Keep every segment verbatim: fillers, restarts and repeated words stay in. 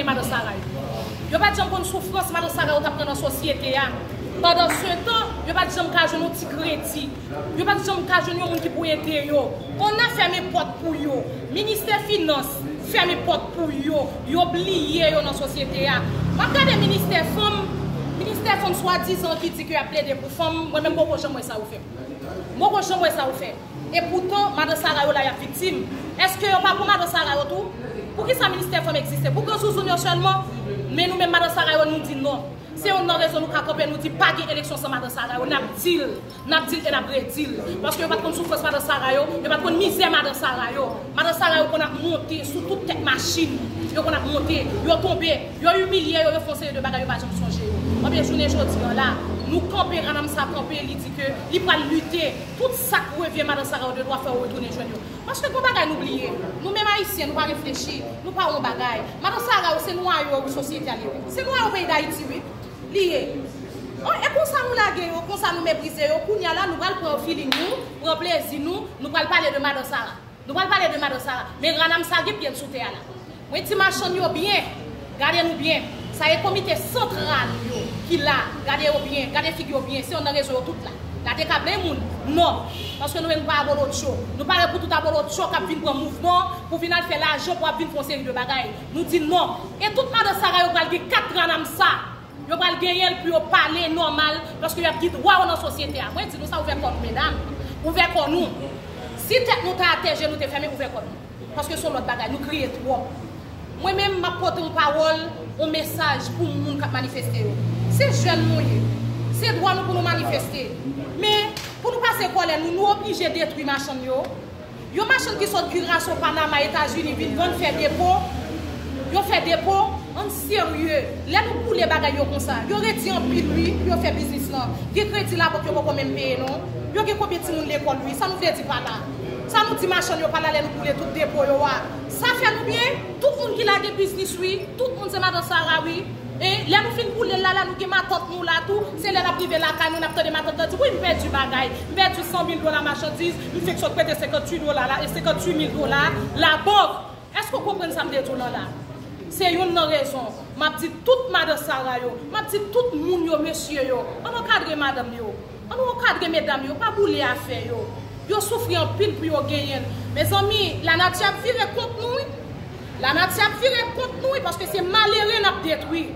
madan Sara yo. Yo pa t janm konn soufrans madan Sara yo t ap pran nan sosyete a. Pandan se tan, yo pa t janm ka jwenn yon ti kredi. Yo pa t janm ka jwenn yon moun ki pou ede yo. O N A fèmen pòt pou yo. Ministè Finans fèmen pòt pou yo. Yo bliye yo nan sosyete a. M ap gade ministè fanm, ministè fanm swadizan ki di ke y ap plede pou fanm, mwen menm m poko janm wè sa yo fè. M poko janm wè sa yo fè. E poutan, madan Sara yo la y ap viktim. Èske yo pa pou madan Sara yo tou? Poukisa ministè fanm egziste? Pou gran zouzoun yo sèlman? Men nou menm madan Sara yo, nou di non. Se youn nan rezon nou ka kanpe, nou di pa gen eleksyon san madan Sara yo. N ap di l, n ap di l e n ap redi l. Paske yo pa t konn soufrans madan Sara yo, yo pa t konn mizè madan Sara yo. Madan Sara yo konn ap monte sou tout tèt machin. Yo konn ap monte, yo tonbe, yo imilye yo, yo fè yon seri de bagay yo pa janm sonje yo. Anben, jounen jodi an la, nou kanpe, Ranamsa kanpe, li di ke li pral lite. Tout sa k revyen madan Sara yo de dwa fè yo retounen jwenn yo. Paske gon bagay nou bliye. Nou menm Ayisyen, nou pa reflechi, nou pa wè yon bagay. Madan Sara yo, se nwa yo, wi, sosyete a li ye, wi. Se nwa yo peyi Dayiti, wi. Li ye. Oh, e konsa nou lage yo, konsa nou meprize yo. Kounye a la, nou pral pran feeling nou, pran plezi nou, nou pral pale de madan Sara. Nou pral pale de madan Sara. Men Ranamsa gen pye l sou tè a la. Mwen di machann yo byen. Gade nou byen. Sa e komite santral yo ki la. Gade yo byen. Gade figi yo byen. Se youn nan rezon yo tout la. La te ka plen moun. Non. Paske nou menm nou pa abolotcho. Nou pare pou tout abolotcho k ap vin pran mouvman, pou vin al fè lajan, pou ap vin fè yon seri de bagay. Nou di non. E tout madan Sara yo pral gen kat Ranamsa. Yo pral genyen l pou yo pale nòmal, paske y ap gen dwa yo nan sosyete a. Mwen di nou sa, ouvè kò nou, medam. Ouvè kò nou. Si tèt nou ta atè, je nou te fèmen, ouvè kò nou. Paske se yon lòt bagay, nou kriye twòp. Mwen menm, m ap pote yon pawòl, yon mesaj pou moun k ap manifeste yo. Se jèn nou ye. Se dwa nou pou nou manifeste. Men, pou nou pase kòlè nou, nou oblije detwi machann yo. Yon machann ki sot Kiraso, Panama, Etazini, vin vann, fè depo. Yo fè depo, ann serye. Lè nou boule bagay yo konsa, yo redi anpil wi, pou yo fè biznis lan. Gen kredi labank yo poko menm peye non. Yo gen konbyen timoun lekòl wi, sa nou vle di pa la? Sa nou di machann yo pa la lè nou boule tout depo yo a? Sa fè nou byen? Tout moun ki la gen biznis wi, tout moun se madan Sara wi. E lè nou fin boule l la, la nou gen matant nou la tou, se lè n ap rive lakay nou, n ap tande matant lan di, wi, m pèdi bagay, m pèdi san mil dola machandiz, m fenk sot prete senkanntuit dola la, e senkanntuit mil dola labank. Èske w konprann sa m te di w lan la? Se youn nan rezon, m ap di tout madan Sara yo, m ap di tout moun yo, mesye yo, ann ankadre madanm yo. Ann nou ankadre medam yo, pa boule afè yo. Yo soufri anpil pou yo genyen l. Mezanmi, lanati ap vire kont nou wi. Lanati ap vire kont nou wi, paske se malere n ap detwi.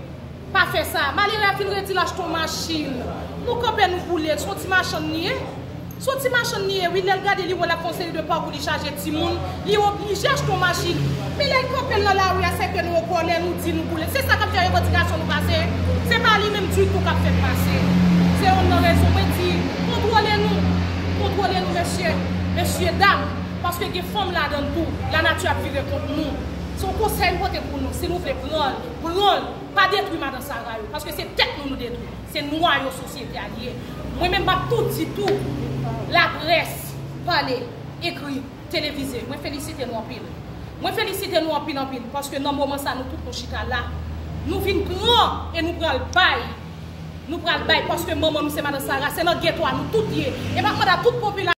Pa fè sa. Malere a fin redi l achte yon machin. Nou kanpe nou boule l. Se yon ti machann li ye. Se yon ti machann li ye wi. Lè l gade li wè l ap fè yon seri de pakou, li chaje timoun. Li oblije achte yon machin. Men lè l kanpe l nan lari a, sèke nou an kòlè, nou di nou boule. Se sa k ap fè revandikasyon nou pase. Se pa li menm ditou k ap fè l pase. Se youn nan rezon mwen di, kontwole nou. Kontwole nou, mesye, mesye dam. Paske gen fanm ladan l tou. Lanati ap vire kont nou. Se yon konsèy m pote pou nou. Si nou vle pran l, pran l. Pa detwi madan Sara yo. Paske se tèt nou nou detwi. Se nwa yo sosyete a li ye. Mwen menm m ap tou di tou, laprès, pale, ekri, televize. Mwen felisite nou anpil. Mwen felisite nou anpil, anpil, paske nan moman sa nou tout nou chita la. Nou vin pran e nou pral bay. Nou pral bay, paske manman nou se madan Sara, se nan geto a nou tout ye. E m ap mande a tout popilasyon